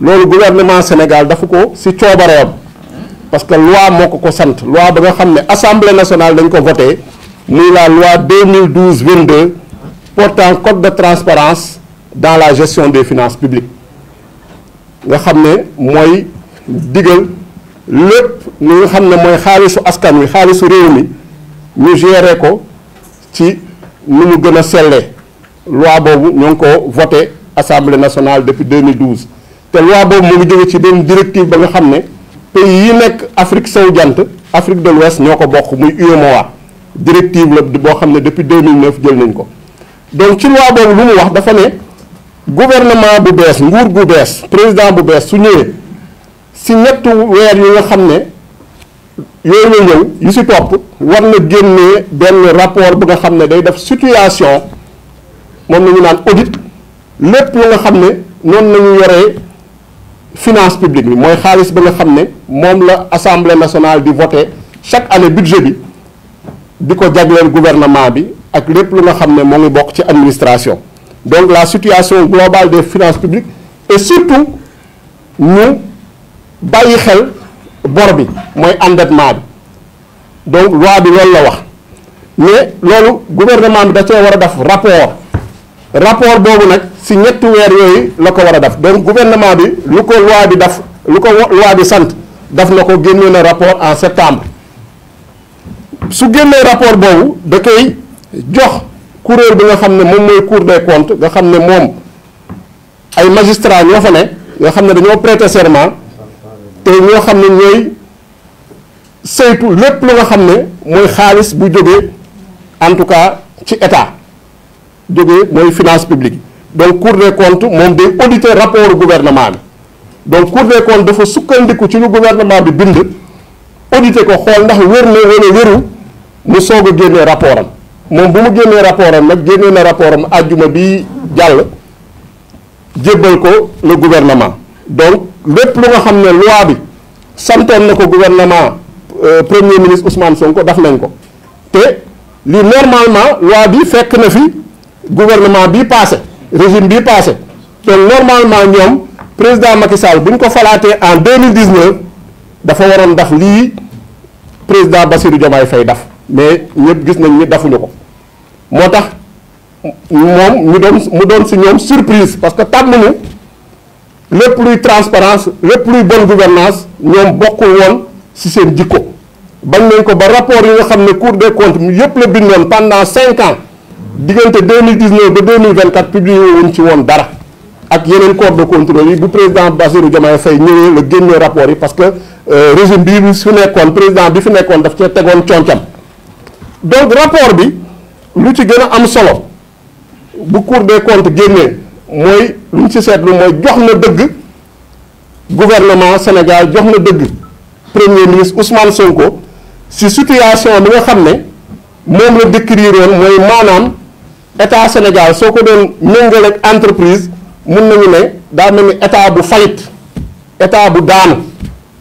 loolu gouvernement Sénégal dafa ko ci coobareem parce que loi moo ko sant loi ba nga xam ne assemblée nationale dañ ko voté muy la loi 2012-22 portant code de transparence dans la gestion des finances publiques nga xam ne mooy digal lépp li nga xam ne mooy xaalisu askan wi xaalisu réew mi ñu gérer ko ci nu mu gën a sellee loi boobu ñoo ngi ko voté assemblée nationale depuis 2012 te loi boobu mu ngi jóge ci benn directive ba nga xam ne pays yi nekk Afrique sowu jant Afrique de l'Ouest ñoo ko bokk muy UEMOA directive la boo xam ne depuis 2009 jël nañ ko donc ci loi boobu lu mu wax dafa ne gouvernement bu bees nguur gu bees président bu bees su ñëwee si ñetti weer yi nga xam ne yooyu la ñëw yu si topp war na génnee benn rapport bu nga xam ne day def situation moom la ñu naan audit lépp lu nga xam ne noonu la ñu yoree finance publique bi mooy xaalis ba nga xam ne moom la assemblée nationale di voter chaque année budget bi di ko jagleel gouvernement bi ak lépp lu nga xam ne moo ngi bokk ci administration donc la situation globale des finances publiques et surtout ñu bàyyi xel bor bi mooy endettement bi donc loi bi loolu la wax mais loolu gouvernement bi da cee war a def rapport boobu nag si ñetti weer yooyu la ko war a def donc gouvernement bi lu ko loi bi def lu ko loi bi sant daf na ko génnee na rapport en septembre su génnee rapport boobu da koy jox kuréel bi nga xam ne moom mooy Cour des comptes nga xam ne moom ay magistrats ñoo fa ne nga xam ne dañoo prêter serment te ñoo xam ne ñooy saytu lépp lu nga xam ne mooy xaalis bu jógee en tout cas ci état jógee mooy finance publique donc Cour des comptes moom day auditer rapport gouvernement bi donc Cour des comptes dafa sukkandiku ci lu gouvernement bi bind auditer ko xool ndax wér na wala wéru mu soog a génnee rapport am moom bu mu génnee rapport am nag génnee na rapport am àjjuma bi jàll jébbal ko le gouvernement donc lépp lu nga xam ne loi bi santoon na ko gouvernement premier ministre Ousmane Sonko daf nañ ko te li normalement loi bi fekk na fi gouvernement bi passé régime bi passé donc normalement ñoom président Macky Sall bu ñu ko falaatee en 2019 dafa waroon daf lii président Bassirou Diomaye Faye daf mais ñëpp gis nañ ni dafuñu ko moo tax moom mu doon si ñoom surprise parce que tàmmuñu lépp luy transparence lépp luy bonne gouvernance ñoom bokkul woon si seen jikko bañ nañ ko ba rapport yi nga xam ne Cour des comptes yëpp la bindoon pendant 5 ans diggante 2019 ba 2024 publié wuñ ci woon dara ak yeneen corps de contrôle yi bu président Bassirou Diomaye Faye ñëwee la génnee rapport yi parce que régime bi su nekkoon président bi fi nekkoon daf cee tegoon concam donc rapport bi lu ci gën a am solo bu Cour des comptes génnee mooy lu ñu ci seetlu mooy jox na dëgg gouvernement Sénégal jox na dëgg premier ministre Ousmane Sonko si situation bi nga xam ne moom la décrire woon mooy maanaam état Sénégal soo ko doon méngale ak entreprise mun nañu ne daa mel ni état bu faillite état bu daanu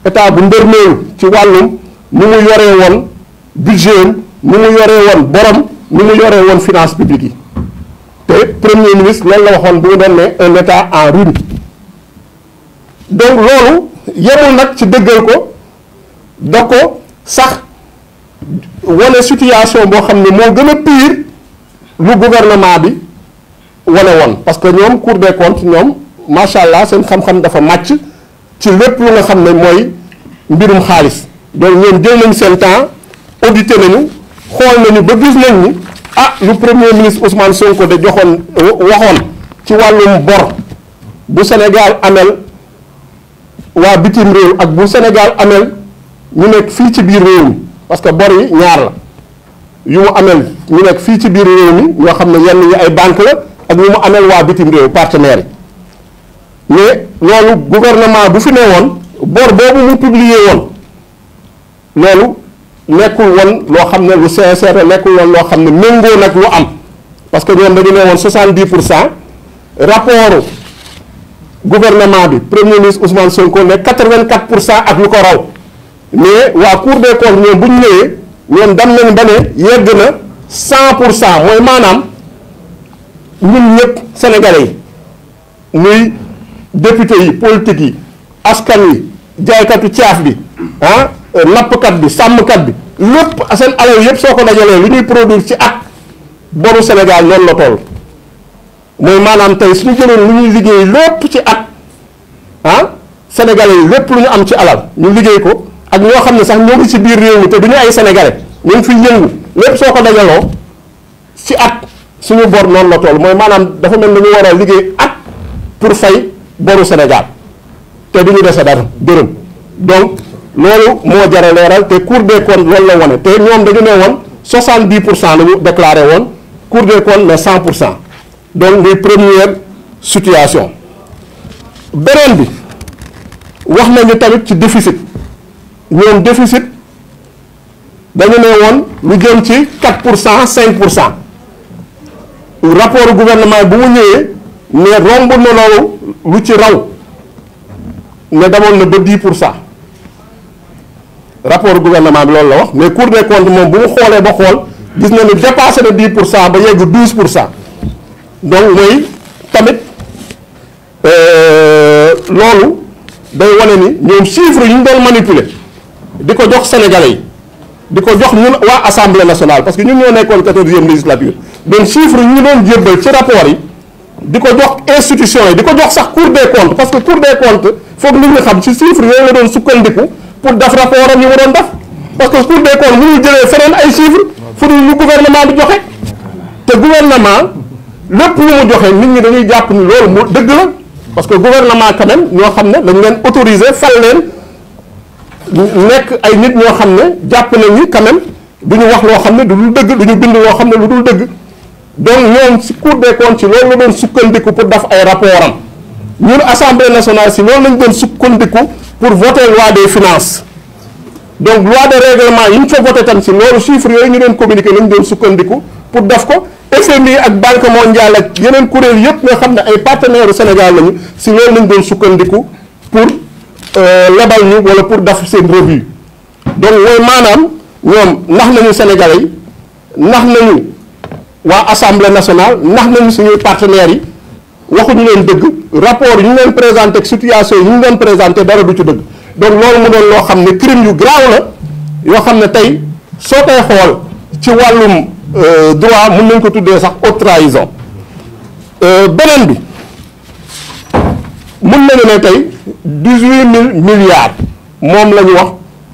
état bu ndërmeelu ci wàllum ni mu yoree woon budget ni mu yoree woon borom ni mu yoree woon finance publique yi te premier ministre loolu la waxoon bu mu doon ne un état en ruine donc loolu yemul nag ci dëggal ko da ko sax wane situation boo xam ne moo gën a pire lu gouvernement bi wane woon parce que ñoom Cour des comptes ñoom macha allah seen xam-xam dafa màcc ci lépp lu nga xam ne mooy mbirum xaalis donc ñoom jël nañ seen temps audité nañu xool nañu ba gis nañ ni lu premier ministre Ousmane Sonko de joxoon waxoon ci wàllum bor bu Sénégal amel waa bitim réew ak bu Sénégal amel ñu nekk fii ci biir réew mi parce que bor yi ñaar la yu mu amel ñu nekk fii ci biir réew mi ñoo xam ne yenn ñi ay banque la ak ñu mu amel waa bitim réew partenaires yi mais loolu gouvernement bu fi ne woon bor boobu mu publié woon loolu nekkul woon loo xam ne lu sincère nekkul woon loo xam ne méngoo nag lu am parce que ñoom dañu ne woon 70% rapport gouvernement bi premier ministre Ousmane Sonko ne 84% ak lu ko raw mais waa Cour des comptes ñoom bu ñu ñëwee ñoom dem nañ ba ne yegg na 100% mooy maanaam ñun ñëpp sénégalais yi muy député yi politique yi askan wi jaaykatu caaf bi nappkat bi sàmmkat bi lépp seen alal yëpp soo ko dajalee lu ñuy produire ci at boru Sénégal noonu la toll mooy maanaam tey suñu jëloon lu ñuy liggéey lépp ci at sénégalais yi lépp lu ñu am ci alal ñu liggéey ko ak ñoo xam ne sax ñoo ngi ci biir réew mi te du ñu ay sénégalais ñu ngi fi yëngu lépp soo ko dajaloo ci at suñu bor noonu la toll mooy maanaam dafa mel ni ñu war a liggéey at pour fay boru Sénégal te du ñu dese dara dërëm donc loolu moo jar a leeral te Cour des comptes loolu la wane te ñoom dañu ne woon 70% la ñu déclaré woon Cour des comptes ne 100% donc muy première situation. beneen bi wax nañu tamit ci déficit ñoom déficit dañu ne woon lu jëm ci 4% 5% rapport gouvernement bu mu ñëwee ne romb na loolu lu ci raw ne demoon na ba 10%. rapport gouvernement bi loolu la wax mais Cour des comptes moom bu mu xoolee ba xool gis na ni dépassé na 10% ba yegg 12% donc mooy tamit loolu day wane ni ñoom chiffres yi ñu doon manipuler di ko jox sénégalais yi di ko jox ñun waa assemblée nationale parce que ñun ñoo nekkoon 14e législature donc chiffres yi ñu doon jébbal ci rapport yi di ko jox institution yi di ko jox sax Cour des comptes parce que Cour des comptes foog nit ñi xam ci chiffres yooyu la doon sukkandiku pour def rapport am yi mu doon def parce que Cour des comptes mënul jëlee feneen ay chiffres fu dul lu gouvernement bi joxe te gouvernement lépp lu mu joxe nit ñi dañuy jàpp ni loolu mu dëgg la parce que gouvernement quand même ñoo xam ne dañ leen autoriser fal leen nekk ay nit ñoo xam ne jàpp nañ ni quand même du ñu wax loo xam ne du dul dëgg du ñu bind loo xam ne lu dul dëgg donc ñoom si Cour des comptes ci loolu la doon sukkandiku pour def ay rapport am ñun assemblée nationale si loolu lañ doon sukkandiku pour voter loi des finances donc loi de règlement yi ñu fa voté tam si loolu chiffres yooyu ñu doon communiqué lañ doon sukkandiku pour def ko FMI ak Banque mondiale ak yeneen kuréel yëpp nga xam ne ay partenaires Sénégal lañu si loolu lañ doon sukkandiku pour lebal ñu wala pour def seen revue donc mooy maanaam ñoom nax nañu Sénégalais yi nax nañu waa assemblée nationale nax nañu suñuy partenaires yi waxuñu leen dëgg rapport yi ñu leen présenté ak situation yi ñu leen présenté dara du ci dëgg donc loolu mu doon loo xam ne crime yu grave la yoo xam ne tey soo koy xool ci wàllum droit mën nañ ko tuddee sax haute trahison beneen bi mën nañu ne tey 18 000 milliards moom la ñu wax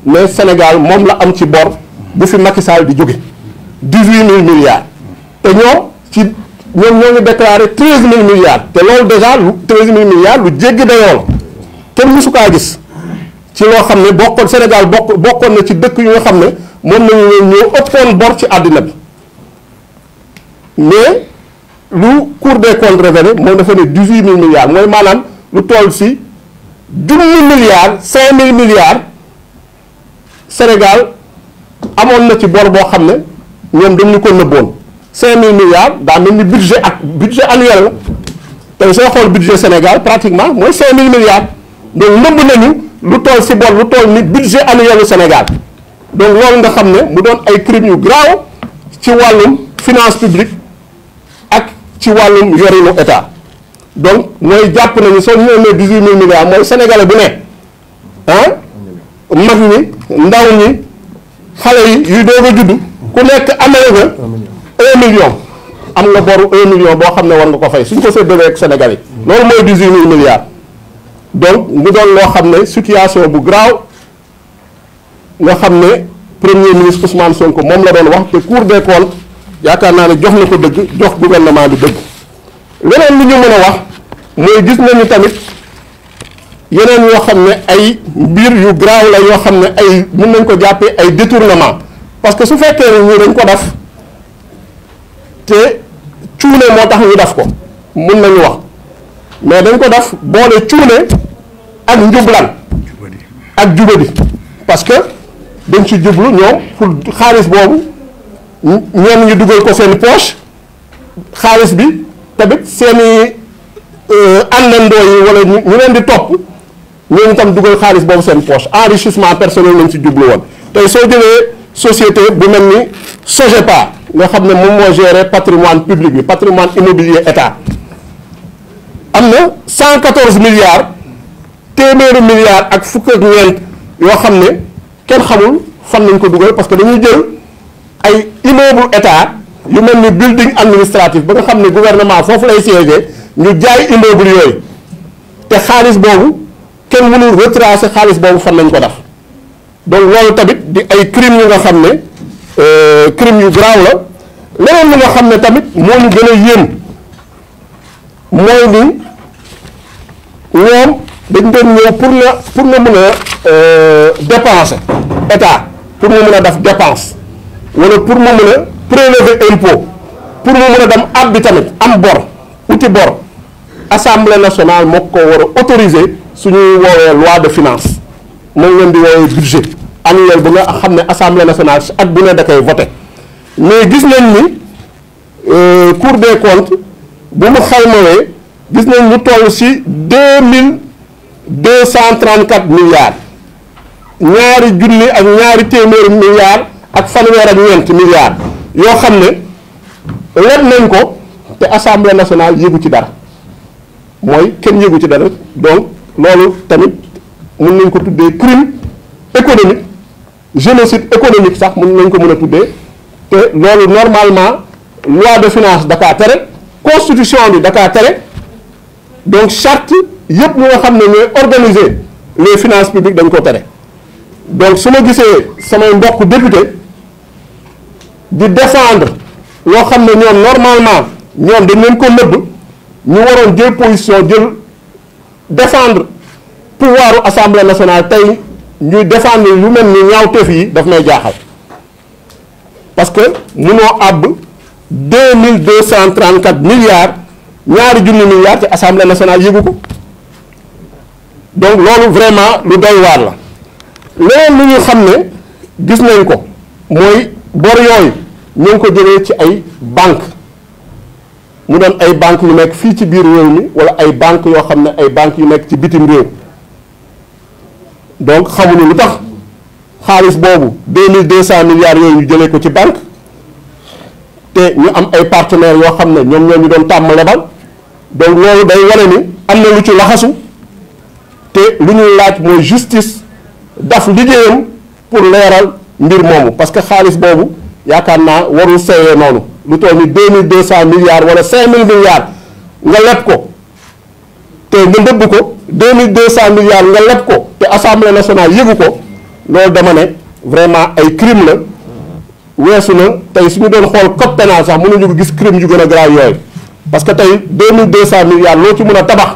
mais Sénégal moom la am ci bor bu fi Macky Sall di jóge 18 000 milliards te ñoom ñoo ngi déclaré 13 000 milliards te loolu déjà lu 13 000 milliards lu jéggi dayoo la kenn mësu kaa gis ci loo xam ne bokkoon Sénégal bokkoon na ci dëkk yu nga xam ne moom nañu ñoo ëppoon bor ci àddina bi mais lu Cour des comptes révélé moom dafa ne 18 000 milliards mooy maanaam lu toll si 10 000 milliards 5 000 milliards Sénégal amoon na ci bor boo xam ne ñoom dañu ko nëbboon 5 000 milliards daa mel ni budget annuel la tey soo xool budget Sénégal pratiquement mooy 5 000 milliards donc nëbb nañu lu toll si bor lu toll ni budget annuel u Sénégal donc loolu nga xam ne mu doon ay crimes yu grave ci wàllum finance publique ak ci wàllum yorinu état donc mooy jàpp nañu soo ñu nee 18 000 milliards mooy sénégalais bu ne mag ñi ndaw ñi xale yi yuy doog a juddu ku nekk amee nga 1 million am nga boru 1 million boo xam ne war nga ko fay suñ ko séddalee ak sénégalais loolu mooy 18 000 milliards donc mu doon loo xam ne situation bu grave nga xam ne premier ministre Ousmane Sonko moom la doon wax te Cour des comptes yaakaar naa ne jox na ko dëgg jox gouvernement bi dëgg leneen li ñu mën a wax mooy gis nañu tamit yeneen yoo xam ne ay mbir yu grave la yoo xam ne ay mën nañ ko jàppee ay détournement parce que su fekkee ne ñu dañ ko def te cuune moo tax ñu def ko mën nañu wax mais dañ ko def boole cuune ak njublan ak jubadi parce que dañ ci jublu ñoom pour xaalis boobu ñenn ñu dugal ko seen poche xaalis bi tamit seeni àndandoo yi wala ñu leen di topp ñooñu tam dugal xaalis boobu seen poche enrichissement personnel lañ ci jublu woon tey soo jëlee société bu mel ni SOGEPA nga xam ne moom moo gérer patrimoine public bi patrimoine immobilier état am na 114 milliards téeméeri milliards ak fukk ak ñeent yoo xam ne kenn xamul fan nañ ko dugal parce que dañuy jël ay immeuble état yu mel ni building administratif ba nga xam ne gouvernement foofu lay siéger ñu jaay immeuble yooyu te xaalis boobu kenn mënul retracer xaalis boobu fan lañ ko def donc loolu tamit di ay crimes yu nga xam ne crimes yu grave la leneen li nga xam ne tamit moo ñu gën a yéem mooy ni ñoom dañ doon ñëw pour nga mën a dépenser état pour mu mën a def dépense wala pour mu mën a prélever impôt pour mu mën a dem ab bi tamit am bor uti bor assemblée nationale moo ko war a autoriser suñuy woowee loi de finance moom leen di woowee budget annuel bu nga xam ne assemblée nationale at bu ne da koy voté mais gis nañ ni cour des comptes bu mu xaymawee gis nañ ñu toll ci 2234 milliards ñaari junni ak ñaari téeméeri milliards ak fanweer ak ñeent milliards yoo xam ne leb nañ ko te assemblée nationale yëgu ci dara mooy kenn yëgu ci dara donc loolu tamit mën nañ ko tuddee crime économique génocide économique sax mën nañ ko mën a tuddee te loolu normalement loi de finance da kaa tere constitution bi da kaa tere donc charte yëpp ñu nga xam ne ñooy organiser les finances publiques dañ ko tere donc su ma gisee samay mbokk député di défendre loo xam ne ñoom normalement ñoom dañ leen ko nëbb ñu waroon jël position jël défendre pouvoiru assemblée nationale tey ñuy défendre lu mel ni ñaawteef yi daf may jaaxal parce que munoo àbb 2234 milliards ñaari junni milliards te assemblée nationale yëgu ko donc loolu vraiment lu doy waar la leneen lu ñu xam ne gis nañ ko mooy bor yooyu ñu ngi ko jëlee ci ay banque mu doon ay banque yu nekk fii ci biir réew mi wala ay banque yoo xam ne ay banque yu nekk ci bitim réew donc xamuñu lu tax xaalis boobu 2200 milliards yooyu ñu jëlee ko ci banque te ñu am ay partenaires yoo xam ne ñoom ñoo ñu doon tàmm lebal donc loolu day wane ni am na lu ci laxasu te lu ñuy laaj mooy justice daf liggéeyam pour leeral mbir moomu parce que xaalis boobu yaakaar naa warul seeyee noonu lu toll ni 2200 milliards wala 5000 milliards nga leb ko te nga ndëbb ko 2200 milliards nga leb ko te assemblée nationale yëgu ko loolu dama ne vraiment ay crime la weesu na tey su ñu doon xool code pénal sax mënuñu ko gis crime yu gën a grave yooyu parce que tey 2200 milliards loo ci mën a tabax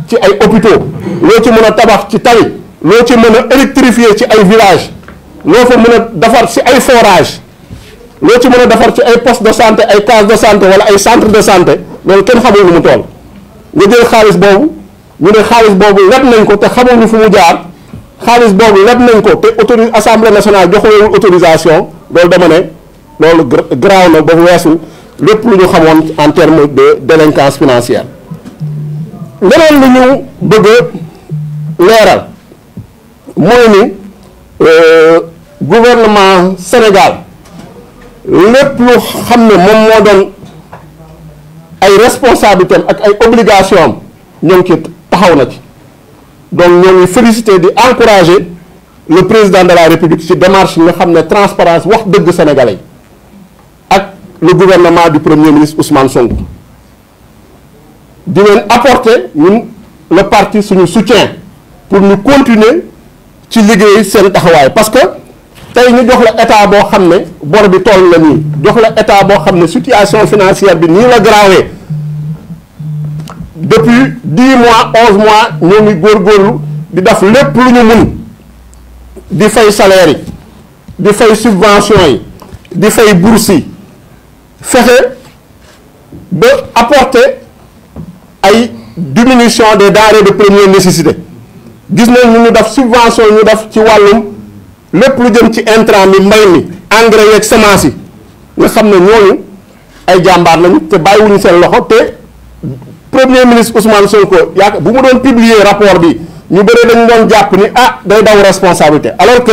ci ay hôpitaux loo ci mën a tabax ci tali loo ci mën a électrifier ci ay villages loo fa mën a defar ci ay forage loo ci mën a defar ci ay poste de santé ay case de santé wala ay centre de santé loolu kenn xamul nu mu toll nga jël xaalis boobu ñu ne xaalis boobu leb nañ ko te xamuñu fu mu jaar xaalis boobu leb nañ ko te assemblée nationale joxewul autorisation loolu dama ne loolu garaaw na ba weesu lépp lu ñu xamoon en terme de délinquance financière leneen lu ñu bëgg a leeral mooy ni gouvernement Sénégal lépp lu xam ne moom moo doon ay responsabilités am ak ay obligations am ñoo ngi ci taxaw na ci donc ñoo ngi féliciter di encourager le président de la République ci démarche yi nga xam ne transparence wax dëgg sénégalais ak le gouvernement du premier ministre Ousmane Sonko di leen apporter ñun le parti suñu soutien pour ñu continuer ci liggéey seen taxawaay parce que tey ñu jox la état boo xam ne bor bi toll la nii jox la état boo xam ne situation financière bi nii la grawee depuis 10 mois 11 mois ñoo ngi góorgóorlu di def lépp lu ñu mun di fay salaire yi di fay subvention yi di fay bourse yi fexe ba apporter ay diminution des denrées de première nécessité gis nañ ñu def subvention ñu def ci wàllum lépp lu jëm ci intrant mi mbay mi engrais yeeg semence yi nga xam ne ñooñu ay jàmbaar lañu te bàyyiwuñu seen loxo te premier ministre Ousmane Sonko yaakaar bu mu doon publier rapport bi ñu bëri dañ doon jàpp ni day daw responsabilité alors que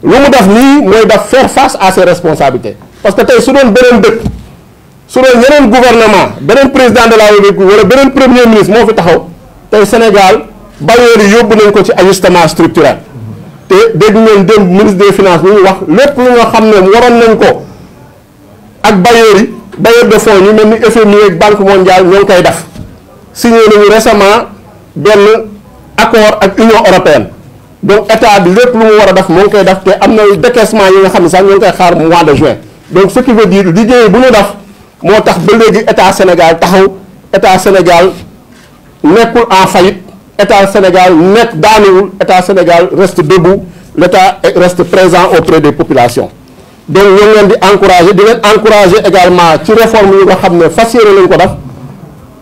lu mu def nii mooy daf faire face à ses responsabilités parce que tey su doon beneen dëkk su doon yeneen gouvernement beneen président de la République wala beneen premier ministre moo fi taxaw tey Sénégal bailleurs yi yóbbu nañ ko ci ajustement structurel te dégg ngeen démb ministre des finances bu ñu wax lépp lu nga xam ne waroon nañ ko ak bailleurs yi bailleurs de fonds ñu mel ni FMI ak Banque mondiale ñoo ngi koy def signé nañu récemment benn accord ak Union européenne donc état bi lépp lu mu war a def moo ngi koy def te am na décaissement yi nga xam ne sax ñoo ngi koy xaar mois de juin donc ce qui veut dire liggéey bu ñu def moo tax ba léegi état Sénégal taxaw état Sénégal nekkul en faillite état Sénégal nekk daanewul état Sénégal reste debout l'état reste présent auprès des populations donc ñoo ngi leen di encourager di leen encourager également ci réforme yi nga xam ne fas yéene lañ ko def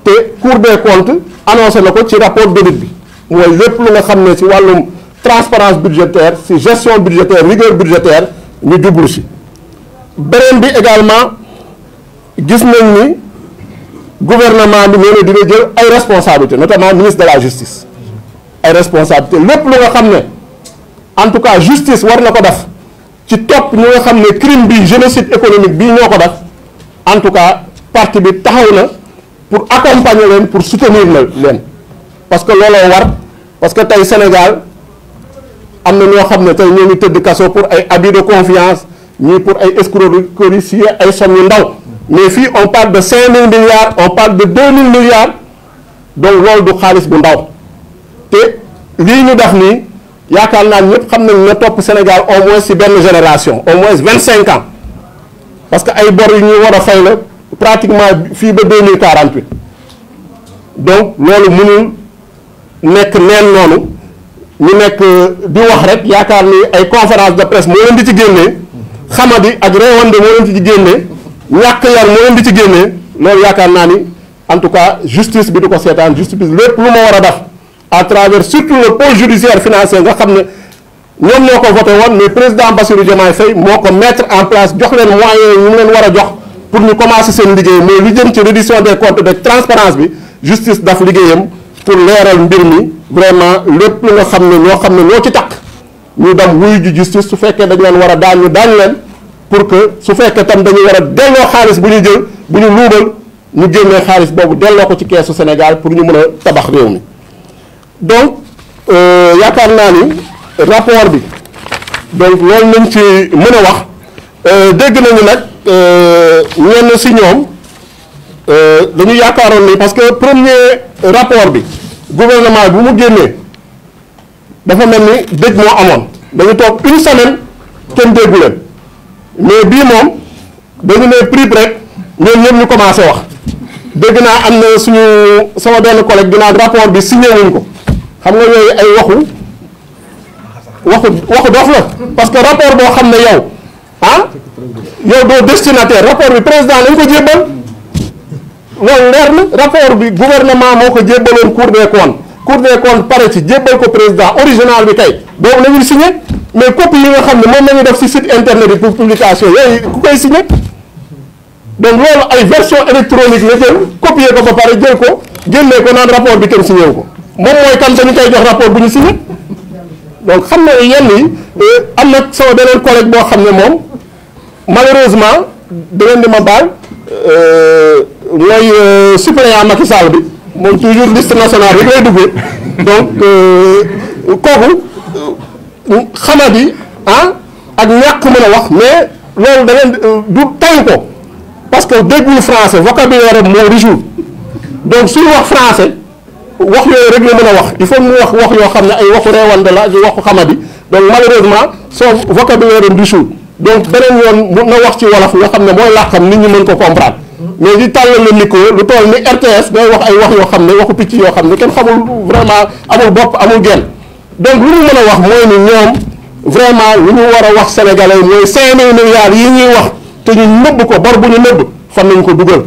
te Cour des comptes annoncé na ko ci rapport d'audit bi mooy lépp lu nga xam ne ci wàllum transparence budgétaire ci gestion budgétaire rigueur budgétaire ñu jublu ci beneen bi également gis nañ ni gouvernement bi nee na dina jël ay responsabilités notamment ministre de la justice ay responsabilités lépp lu nga xam ne en tout cas justice war na ko def ci topp ñi nga xam ne crime bi génocide économique bii ñoo ko def en tout cas parti bi taxaw na pour accompagner leen pour soutenir leen parce que looloo war parce que tey Sénégal am na ñoo xam ne tey ñoo ngi tëdd kaso pour ay abus de confiance ñii pour ay escroquerie si ay somme yu ndaw mais fii on parle de 5000 milliards on parle de 2000 milliards donc loolu du xaalis bu ndaw te lii ñu def nii yaakaar naa ñëpp xam nañ ne topp Sénégal au moins si benn génération au moins 25 ans parce que ay bor yu ñuy war a fay la pratiquement fii ba 2048 donc loolu mënul nekk neen noonu ñu nekk di wax rek yaakaar ni ay conférence de presse moo leen di ci génnee xamadi ak réewande moo leen di ci génnee ñàkk yar moo leen di ci génnee loolu yaakaar naa ni en tout cas justice bi du ko seetaan justice bi lépp lu ma war a def à travers surtout le pôle judiciaire financier nga xam ne ñoom ñoo ko voté woon mais président Bassirou Diomaye Faye moo ko mettre en place jox leen moyens ñu leen war a jox pour ñu commencer seen liggéey mais lu jëm ci reddition des comptes de transparence bi justice daf liggéeyam pour leeral mbir mi vraiment lépp lu nga xam ne ñoo ci takk ñu dem wuyu ji justice su fekkee dañu leen war a daan ñu daan leen pour que su fekkee tam dañu war a delloo xaalis bu ñu jël bu ñu luubal ñu génnee xaalis boobu delloo ko ci keesu Sénégal pour ñu mën a tabax réew mi donc yaakaar naa ni rapport bi donc loolu nañ ci mën a wax dégg nañu nag ñenn si ñoom dañu yaakaaroon ni parce que premier rapport bi gouvernement bu mu génnee dafa mel ni dëj moo amoon dañu toog une semaine kenn déggu leen mais bii moom dañu ne prip rek ñoom ñëpp ñu commencé wax dégg naa am na suñu sama benn collègue bi naan rapport bi signé wuñ ko xam nga yooyu ay waxu dof la parce que rapport boo xam ne yow doo destinataire rapport bi président lañ ko jébbal loolu leer na rapport bi gouvernement moo ko jébbaloon Cour des comptes pare ci jébbal ko président original bi kay boobu la ñuy signé mais copie yi nga xam ne moom la ñuy def ci site internet yi pour publication yooyu ku koy signé donc loolu ay version électronique la jël copier ko ba pare jël ko génnee ko naan rapport bi kenn signé wu ko moom mooy kan dañu koy jox rapport bu ñu signé donc xam na yenn yi am na sama beneen collègue boo xam ne moom malheureusement da leen di ma baal mooy suppléant Macky Sall bi moom toujours liste nationale bi lay duggee donc kooku xamadi ak ñàkk mën a wax mais loolu da leen du tayu ko parce que déggul français vocabulaire am moo riche donc suy wax français wax yooyu rek la mën a wax il faut mu wax yoo xam ne ay waxu reewande la ak waxu xamadi donc malheureusement son vocabulaire am riche donc beneen yoon mun na wax ci wolof nga xam ne mooy làkkam nit ñi mën ko comprendre mais di tàllal la micro lu toll ni RTS ngay wax ay wax yoo xam ne waxu picc yoo xam ne kenn xamul vraiment amul bopp amul genn donc lu ñu mën a wax mooy ni ñoom vraiment lu ñu war a wax sénégalais mooy 5000 milliards yi ñuy wax te ñu nëbb ko bor bu ñu nëbb fan nañ ko dugal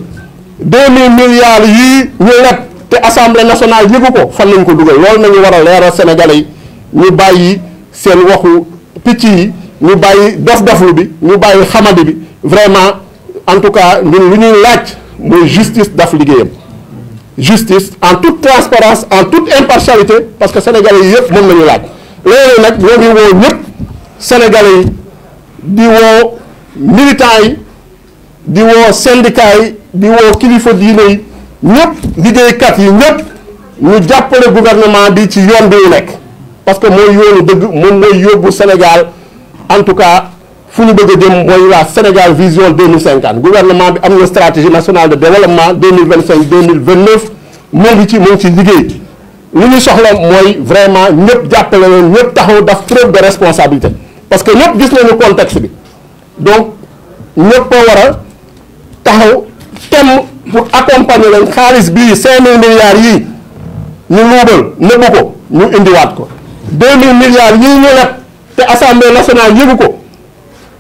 2000 milliards yii ñu leb te assemblée nationale yëgu ko fan nañ ko dugal loolu nañu war a leeral sénégalais yi ñu bàyyi seen waxu picc yi ñu bàyyi dof-doflu bi ñu bàyyi xamadi bi vraiment en tout cas ñun lu ñuy laaj mooy justice daf liggéeyam justice en toute transparence en toute impartialité parce que sénégalais yi yëpp moom la ñu laaj loolu nag ñoo ngi woo ñëpp sénégalais yi di woo militants yi di woo syndicat yi di woo kilifa diine yi ñëpp liggéeykat yi ñëpp ñu jàppale gouvernement bi ci yoon bi mu nekk parce que mooy yoonu dëgg moom mooy yóbbu Sénégal en tout cas fu ñu bëgg a jëm mooy la Sénégal vision 2050 gouvernement bi am na stratégie nationale de développement 2025 2029 mu ngi ci liggéey li ñu soxla mooy vraiment ñëpp jàppale leen ñëpp taxaw daf preuve de responsabilité parce que ñëpp gis nañu contexte bi donc ñëpp a war a taxaw tem pour accompagner leen xaalis bii 5000 milliards yii ñu luubal nëbbu ko ñu indiwaat ko 2000 milliards yii ñu leb te assemblée nationale yëgu ko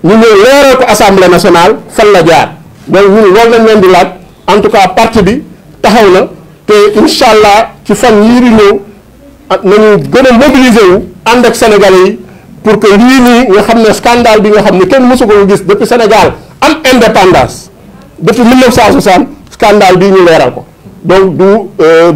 ñu ñëw leeral ko assemblée nationale fan la jaar donc ñun loolu lañ leen di laaj en tout cas parti bi taxaw na te incha allah ci fan yii di ñëw nañu gën a mobiliser wu ànd ak sénégalais yi pour que lii nii nga xam ne scandale bi nga xam ne kenn mësu ko gis depuis Sénégal am indépendance depuis 1960 scandale bii ñu leeral ko donc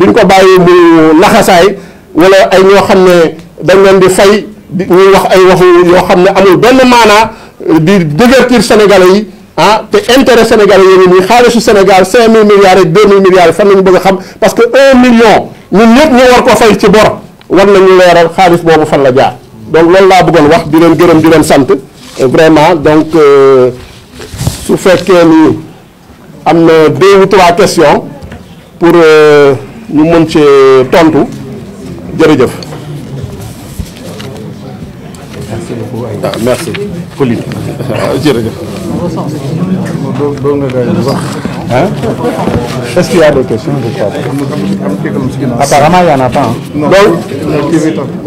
duñ ko bàyyi mu laxasaay wala ay ñoo xam ne dañ leen di fay ñuy wax ay waxu yoo xam ne amul benn maanaa di divertir sénégalais yi te intérêt sénégalais yi nii xaalisu Sénégal 5000 milliards ak 2000 milliards fan lañu bëgg a xam parce que 1 million ñun ñëpp ñu war ko fay ci bor war nañu leeral xaalis boobu fan la jaar donc loolu laa bëggoon wax di leen gërëm di leen sant vraiment donc su fekkee ni am na 2 ou 3 questions pour ñu mën ci tontu jërëjëf. Merci beaucoup. Merci. Pauline. Jërëjëf. Est-ce qu'il y a des questions? Apparemment, il n'y en a pas. Hein? Non.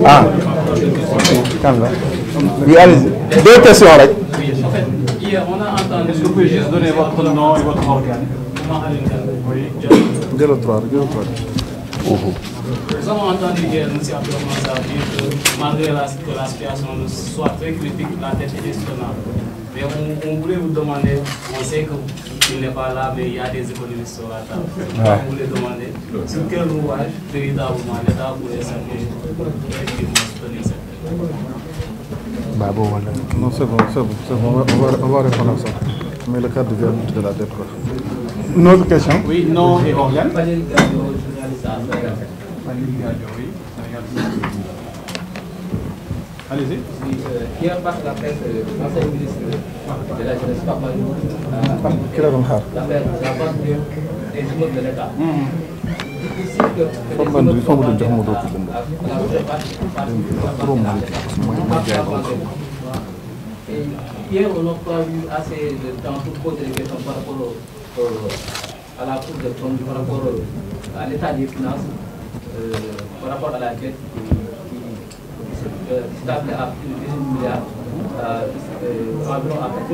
Ah. Oui, allez-y. 2 questions. Hier, on a entendu. Est-ce que vous pouvez juste donner votre nom et votre organe? Dès le 3. Nous avons entendu hier M. Abdourahmane Sarr dire que malgré que la situation soit très critique, la dette est gestionnaire. Mais on voulait vous demander, on sait qu'il n'est pas là, mais il y a des économistes sur la table. On voulait demander sur quel rouage véritablement l'État pourrait s'appuyer pour effectivement soutenir cette dette. Non, c'est bon. On va répondre à ça. Mais le cadre de la dette. Une autre question? Oui, nom et organe. Allez-y. Hier, par la presse, l'ancien ministre de la Jeunesse, Pape Manou, l'affaire de la vente des immeubles de l'État. Hier, on n'a pas eu assez de temps pour poser des questions par rapport à la Cour des comptes, par rapport à l'état des finances, par rapport à la dette qui est stable à plus de 18 milliards, environ à 99%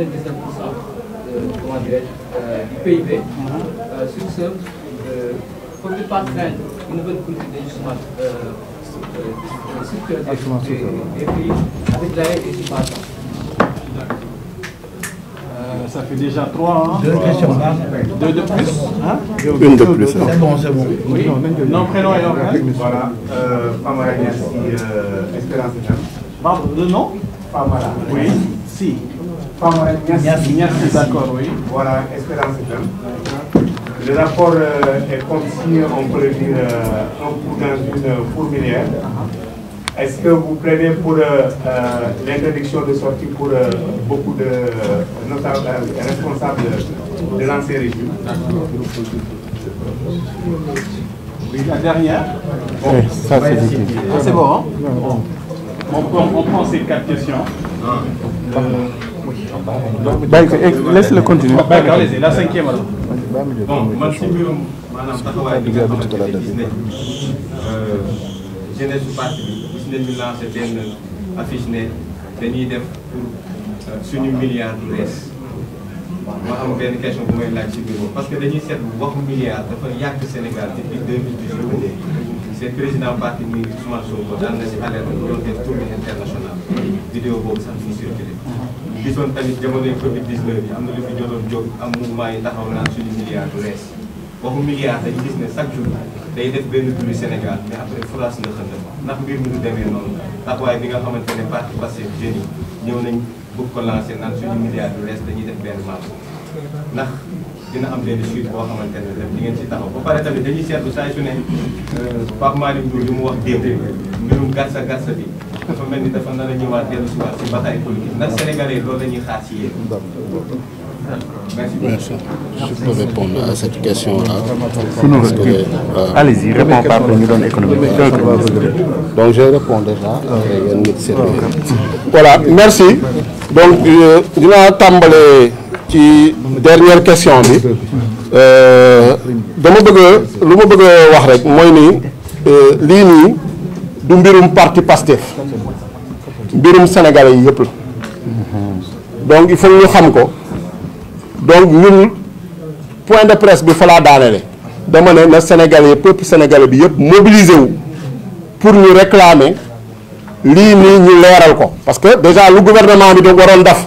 du PIB. Sur ce, faut-il pas craindre une nouvelle politique d'ajustement des prix avec l'arrêt des subventions? Ça fait déjà 3 ans. 2 questions. 2 de plus. Hein? Une de plus. C'est bon, c'est bon. Oui. Nom, prénom et organe. Voilà. Famara Niassi, Espérance FM. Le nom? Famara. Oui. Si. Famara Niassi. Niassi, d'accord, oui. Voilà, Espérance FM. Le rapport est comme si on peut dire un coup dans une fourmilière. Est-ce que vous prenez pour l'interdiction de sortie pour beaucoup de notables responsables de l'ancien régime? Oui, la dernière. Oui, ça c'est dit. C'est bon, hein? On prend ces 4 questions. Laisse-le continuer. D'accord, allez-y, la 5e alors. Bon, man si mbirum maanaam taxawaay bi nga xamante ne gis nañ jeunesse su parti bi gis nañ ñu lancé benn affiche ne dañuy def pour suñu milliard du rees ma am benn question bu may laaj ci biir boobu parce que dañuy seet waxu milliard dafa yàgg Sénégal depuis 2018 ba léegi seen président parti muy Ousmane Sonko daan na si alerte bu doon def tournée internationale vidéo boobu sax ñu circulé gisoon tamit jamonoy Covid 19 yi am na lu fi jotoon jóg am mouvement yi taxaw naan suñu milliard du rees waxu milliard dañu gis ne chaque jour day def benn bruit Sénégal mais après France nga xënd ndax mbir mi du demee noonu taxawaay bi nga xamante ne parti Pastef jeunes yi ñëw nañ bëgg ko lancé naan suñu milliard du rees dañuy def benn membre ndax dina am benn suite boo xamante ne di ngeen ci taxaw ba pare tamit dañuy seetlu saa su ne Pape Malick Ndour li mu wax démb mbirum garsa garsa bi dafa mel ni dafa nar a ñëwaat dellu si waat si bataille politique ndax sénégalais loolu la ñuy xaar ci yéen. Merci. Je peux répondre à cette question-là. Allez-y, réponds par le niveau économique. Donc je réponds déjà. Voilà, merci. Donc dinaa tàmbale ci dernière question bi dama bëgg lu ma bëgg a wax rek mooy ni lii nii du mbirum parti Pastef mbirum sénégalais yi yëpp la donc il faut ñu xam ko. Donc ñun point de presse bi fa laa daanele dama ne na sénégalais peuple sénégalais bi yëpp mobilisé wu pour ñu réclamer lii nii ñu leeral ko parce que déjà lu gouvernement bi da waroon def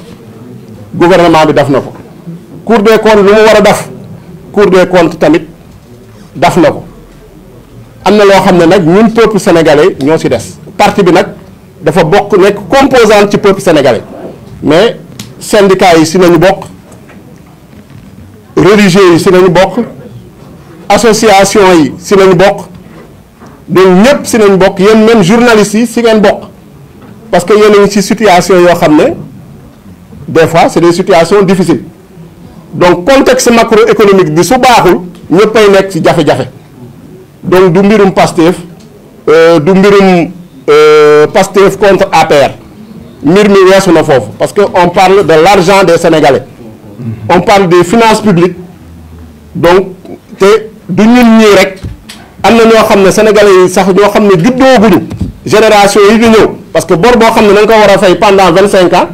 gouvernement bi def na ko Cour des comptes lu mu war a def Cour des comptes tamit def na ko am na loo xam ne nag ñun peuple sénégalais ñoo ci des parti bi nag dafa bokk nekk composante ci peuple sénégalais mais syndicats yi si nañu bokk religieux yi si nañu bokk association yi si nañu bokk donc ñëpp si nañu bokk yéen même journalistes yi si ngeen bokk parce que yéen a ngi ci situation yoo xam ne des fois c'est des situations difficiles donc contexte macroéconomique bi su baaxul ñëppay nekk ci jafe-jafe donc du mbirum Pastef du mbirum Pastef contre APR mbir mi weesu na foofu parce que on parle de l'argent des Sénégalais on parle des finances publiques donc te du ñun ñii rek am na ñoo xam ne sénégalais yi sax ñoo xam ne juddooguñu génération yi di ñëw parce que bor boo xam ne da nga ko war a fay pendant 25 ans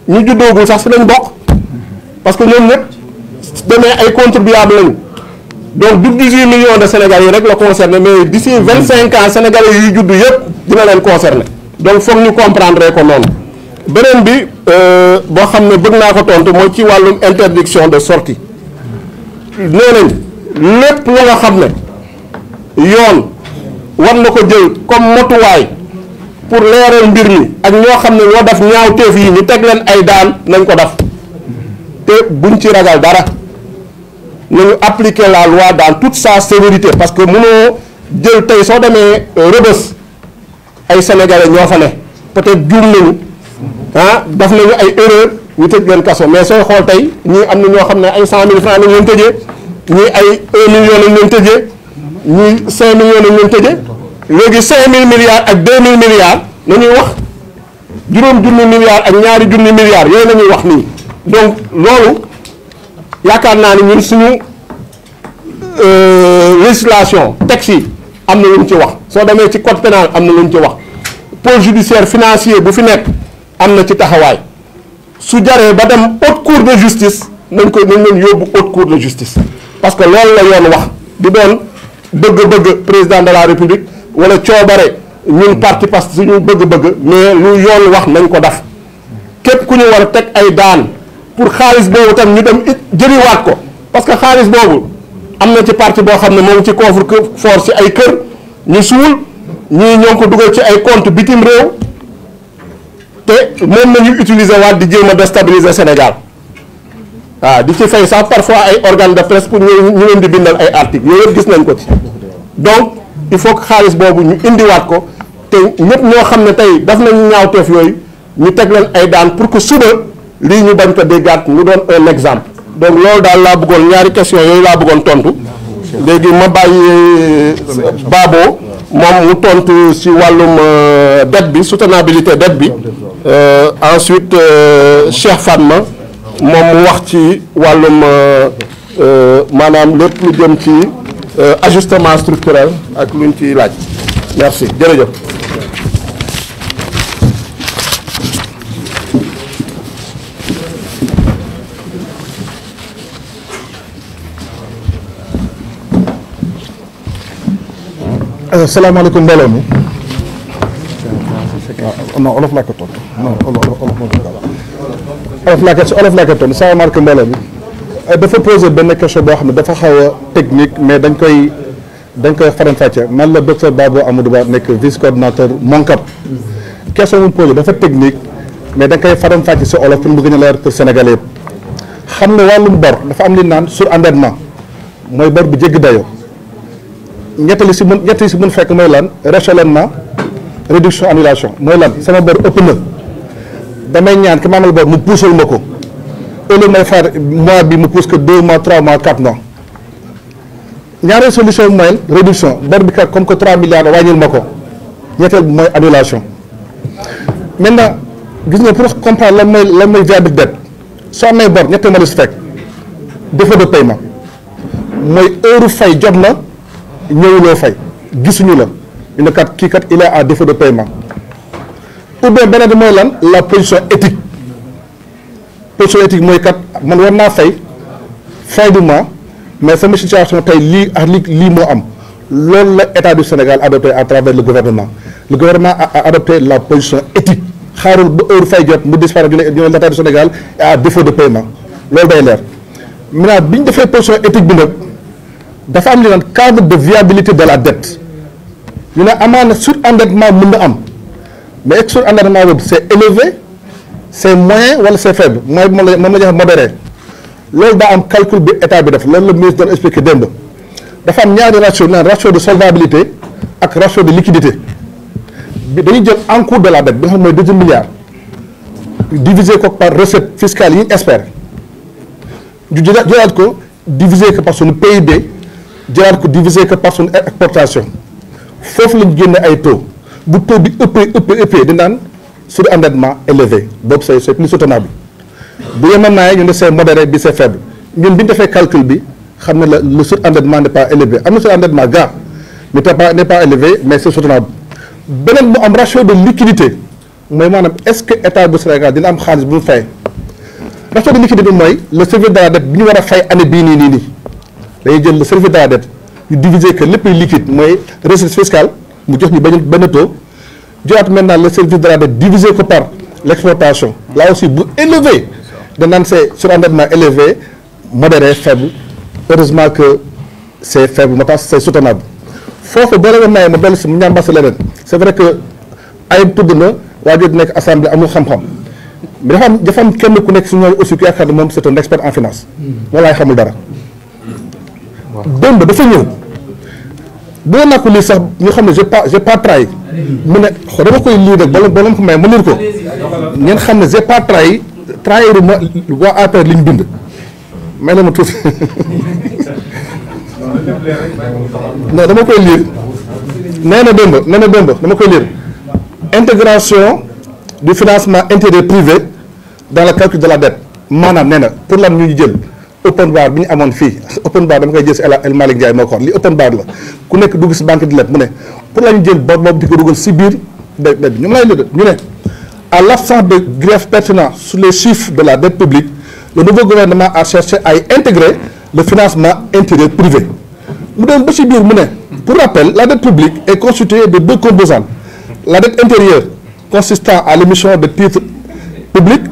ñu juddoogul sax si lañ bokk parce que ñoom ñëpp demee ay contribuables lañu donc du 18 millions de sénégalais yi rek la concerné mais d'ici 25 ans sénégalais yi juddu yëpp dina leen concerné donc foog ñu comprendre ko noonu. beneen bi boo xam ne bëgg naa ko tontu mooy ci wàllum interdiction de sortie nee nañ lépp lu nga xam ne yoon war na ko jël comme motuwaay pour leeral mbir mi ak ñoo xam ne ñoo def ñaawteef yi ñu teg leen ay daan nañ ko def te buñ ci ragal dara nañu appliquer la loi dans toute sa sévérité parce que mënoo jël tey soo demee Rebeuss ay sénégalais ñoo fa ne peut-être juum nañu daf nañu ay erreur ñu tëj leen kaso mais sooy xool tey ñii am na ñoo xam ne ay 100 000 francs lañ leen tëjee ñii ay 1 million lañ leen tëjee ñii 5 millions lañ leen tëjee léegi 5000 milliards ak 2000 milliards la ñuy wax juróom junni milliards ak ñaari junni milliards yooyu la ñuy wax nii donc loolu yaakaar naa ni ñun suñu législation texte yi am na lu ñu ci wax soo demee ci code pénal am na lu ñu ci wax pôle judiciaire financier bu fi nekk am na ci taxawaay su jaree ba dem haute cour de justice nañ leen yóbbu haute cour de justice parce que loolu la yoon wax di doon bëgg-bëgg président de la république wala coobare ñun parti parce que suñu bëgg-bëgg mais lu yoon wax nañ ko def képp ku ñu war a teg ay daan pour xaalis boobu tam ñu dem jëriwaat ko parce que xaalis boobu am na ci parti boo xam ne moom ci coffre-fort ci ay kër ñu suul ñii ñoo ko dugal ci ay compte bitim réew te moom nañu utiliser waat di jéem a déstabiliser Sénégal waaw di ci fay sax parfois ay organes de presse pour ñu leen di bindal ay articles yooyu yëpp gis nañ ko ci donc il faut que xaalis boobu ñu indiwaat ko te ñëpp ñoo xam ne tey daf nañu ñaawteef yooyu ñu teg leen ay daan pour que suba lii ñu bañ ko déggaat mu doon un exemple donc loolu daal laa bëggoon ñaari question yooyu laa bëggoon tontu léegi ma bàyyi Babo moom mu tontu ci wàllum dette bi soutenabilité dette bi ensuite Cheikh Fatma moom mu wax ci wàllum maanaam lépp lu jëm ci ajustement structurel ak luñ ciy laaj merci jërëjëf. salaamaaleykum mbooloo mi non olof laa ko tontu non olof laa ko tontu salaamaaleykum mbooloo mi dafa posé benn question boo xam ne dafa xaw a technique mais dañ koy faram-fàcce man la docteur Babo Amadou Ba nekk vice coordinateur MONCAP question mu posé dafa technique mais dañ koy faram-fàcce si olof pour mu gën a leer pour Sénégalais yëpp xam ne wàllum bor dafa am li naan surendettement mooy bor bu jéggi dayoo ñettali si mun fekk mooy lan réchelonnement réduction annulation mooy lan sama bor ëpp na damay ñaan ki ma amal bor mu puusal ma ko au lieu may faire mois bi mu pousse que 2 mois 3 mois 4 mois ñaareel solution bi mooy réduction bor bi kat comme que 3 milliards wàññil ma ko ñetteel bi mooy annulation maintenant gis nga pour comprendre lan mooy viabilité dette soo amee bor ñetteel ma la si fekk défaut de paiement mooy heure fay jot na ñëwuloo fay gisuñu la ñu ne kat kii kat il est à défaut de paiement ou bien beneen bi mooy lan la position éthique mooy kat man war naa fay fin du mois mais sama situation tey lii ak lii moo am loolu la état du Sénégal adopté à travers le gouvernement a adopté la position éthique xaarul ba heure fay jot mu disparaître ñu ne l'état du Sénégal est à défaut de paiement loolu day leer maintenant bi ñu defee position éthique bi nag dafa am li naan cadre de viabilité de la dette ñu ne amaana surendettement mën na am mais est-ce que surendettement boobu c'est élevé c'est moyen wala c'est faible mooy moom la joxe modéré loolu daa am calcul bi état bi def loolu la ministre doon expliqué démb dafa am ñaari ratio naan ratio de solvabilité ak ratio de liquidité bi dañuy jël encours de la dette bi nga xam mooy 2 milliards diviser ko par recette fiscale yi ñu espère ñu jëlaat ko diviser ko par suñu PIB jëlaat ko diviser ko par suñu exportation foofu lañu génne ay taux bu taux bi ëppee di naan surendettement élevé boobu c'est plus soutenable bu yemoon ñu ne c'est modéré bi c'est faible ñun bi ñu defee calcul bi xam ne le surendettement n'est pas élevé am na surendettement gars n'est pas élevé mais c'est soutenable beneen mu am ratio de liquidité mooy maanaam est-ce que état bu Sénégal dina am xaalis bu mu fay ratio de liquidité mooy le service de la dette bi ñu war a fay année bii nii dañuy jël le service de la dette ñu diviser que lépp liquide mooy recette fiscale mu jox ñu benn taux joxaat maintenant le service de la dette divisé ko par l'exportation là aussi bu élevé danaan c'est surendettement élevé modéré faible heureusement que c'est faible moo tax c'est soutenable foofu boo leen mayee ma dellu si mu ñaambas leneen c'est vrai que ay tudd na waa jot nekk assemblée amul xam-xam mais dafa am kenn ku nekk si ñooñu aussi ku yaakaar ne moom c'est un expert en finance walaay xamul dara démb dafa ñëw boo naa ko lii sax ñu xam ne j'ai pas trahi mu ne dama koy lii rek ba la ko may ma lire ko ngeen xam ne j'ai pas trahi trahiru ma waa APR li ñu bind may la ma tuuti non dama koy lire nee na démb dama koy lire intégration du financement intérieur privé dans le calcul de la dette maanaam nee na pour lan ñu jël open bar bi ñu amoon fii open bar dama koy jël si El Malick Ndiaye moo ko wax li open bar la ku nekk dugg si banque di leb mu ne pour la ñu jël bor boobu di ko dugal si biir dette bi ñoom lay lëdd ñu ne à l'absence de grief pertinent sur les chiffres de la dette publique le nouveau gouvernement a cherché à y intégrer le financement intérieur privé mu dem ba si biir mu ne pour rappel la dette publique est constituée de 2 composantes la dette intérieure consistant à l'émission de titres publics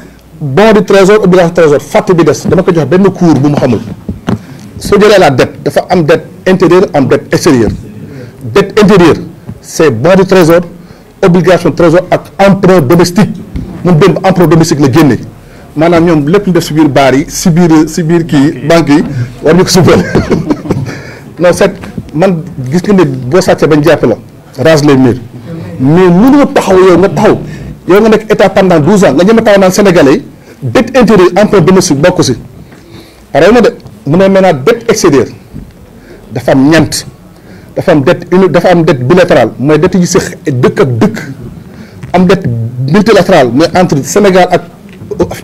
bon du trésor obligation du trésor fàtte bi des dama ko jox benn cours bu mu xamul soo jëlee la dette dafa am dette intérieure am dette extérieure dette intérieure c'est bon du trésor obligation du trésor ak emprunt domestique moom démb emprunt domestique la génne maanaam ñoom lépp ñu def si biir baar yi si biir kii banques yi war ñu ko suufal non c'est man gis nga ne boo sàccee bañ jàpp la rase les murs mais mënoo taxaw yow nga nekk état pendant 12 ans nga ñeme taxaw naan sénégalais yi dette intérieure emprunt domestique bokk si pare na de mu ne maintenant dette extérieure dafa am ñeent dafa am dette bilatérale mooy dette yi si dëkk ak dëkk am dette multilatérale mooy entre Sénégal ak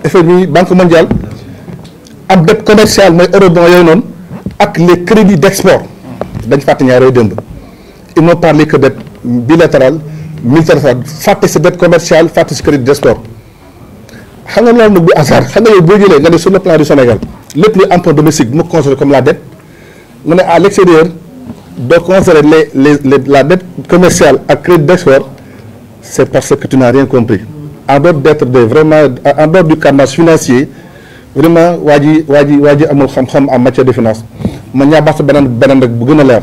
FMI Banque mondiale am dette commerciale mooy eurobond yooyu noonu ak les crédits d'export dañ fàtte ñaar yooyu démb ils n'ont parlé que dette bilatérale multilatérale fàtte si dette commerciale fàtte si crédit d'export xam nga loolu nag bu hasard xam nga yow boo jëlee nga ne sur le plan du Sénégal lépp luy emprunt domestique bu ma considéré comme la dette nga ne à l'extérieur doo considérer la dette commerciale ak crédit d'export c'est parce que tu n'as rien compris en dehors d'être en dehors du cadrage financier vraiment waa ji amul xam-xam en matière de finance ma ñaabaat beneen rek bu gën a leer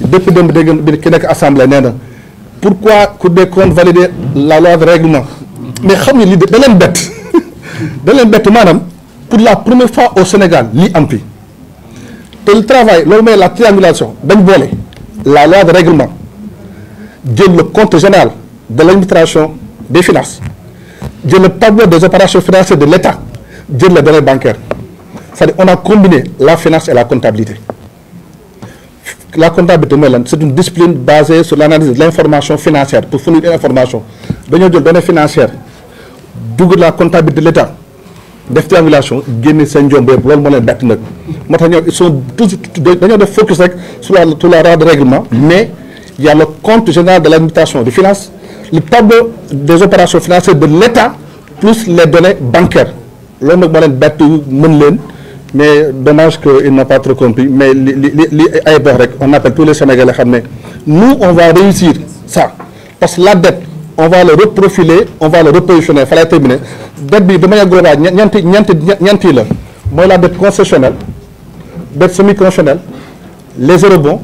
depuis démb dégg ki nekk assemblée nee na pourquoi Cour des comptes valider la loi de règlement mais xam nga li da leen bett maanaam pour la première fois au Sénégal lii am fi te le travail loolu mooy la triangulation dañ boole la loi de règlement jël le compte général de l'administration des finances jël le tableau des opérations financières de l'État jël les données bancaires c'est-à-dire on a combiné la finance et la comptabilité. La comptabilité mooy lan c'est une discipline basée sur l'analyse de l'information financière pour fournir une information dañoo jël données financières dugg la comptabilité de l'État def triangulation génne seen njombe loolu moo leen bett nag moo tax ñoom ils sont toujours dañoo def focus rek sur la loi de règlement mais il y a le compte général de l'administration des finances le tableau des opérations financières de l'État plus les données bancaires loolu nag moo leen bett mën leen mais dommage que il n'a pas trop compris mais li ay box rek on appelle tous les Sénégalais xam ne nous on va réussir ça parce que la dette on va le reprofiler on va le repositionner fa lay terminer dette bi de manière globale ñeenti la mooy la dette concessionnelle dette semi-concessionnelle les eurobonds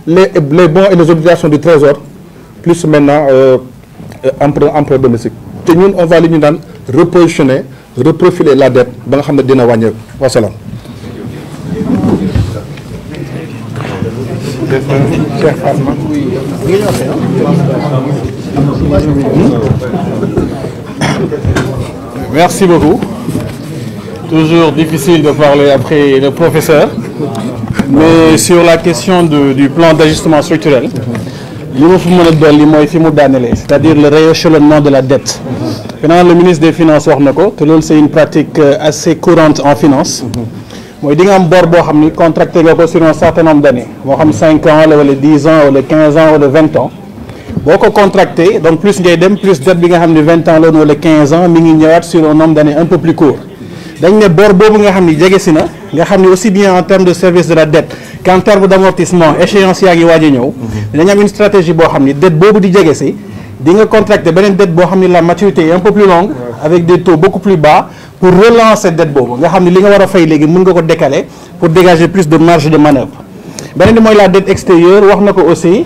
les bons et les obligations du trésor plus maintenant emprunt domestique te ñun on va li ñu daan repositionner reprofiler la dette ba nga xam ne dina wàññeeku wasalaam. Merci beaucoup. Toujours difficile de parler après le professeur, mais sur la question du plan d'ajustement structurel, li ma fi mën a dolli mooy fi mu daanelee, c'est-à-dire le rééchelonnement de la dette. Finalement, le ministre des Finances wax na ko te loolu c'est une pratique assez courante en finance. mooy di nga am bor boo xam ni contracté nga ko sur un certain nombre d'années moo xam 5 ans la wala 10 ans wala 15 ans wala 20 ans boo ko contracté donc plus ngay dem plus dette bi nga xam ni 20 ans la wala 15 ans mi ngi ñëwaat sur un nombre d'années un peu plus court dañ ne bor boobu nga xam ni jege si na nga xam ni aussi bien en termes de service de la dette qu'en termes d'amortissement échéance yaa ngi waaj a ñëw dañu am une stratégie boo xam ni dette boobu di jege si di nga contracté beneen dette boo xam ni la maturité est un peu plus longue avec des taux beaucoup plus bas pour relancer dette boobu nga xam ne li nga war a fay léegi mën nga ko décaler pour dégager plus de marge de manœuvre beneen bi mooy la dette extérieure wax na ko aussi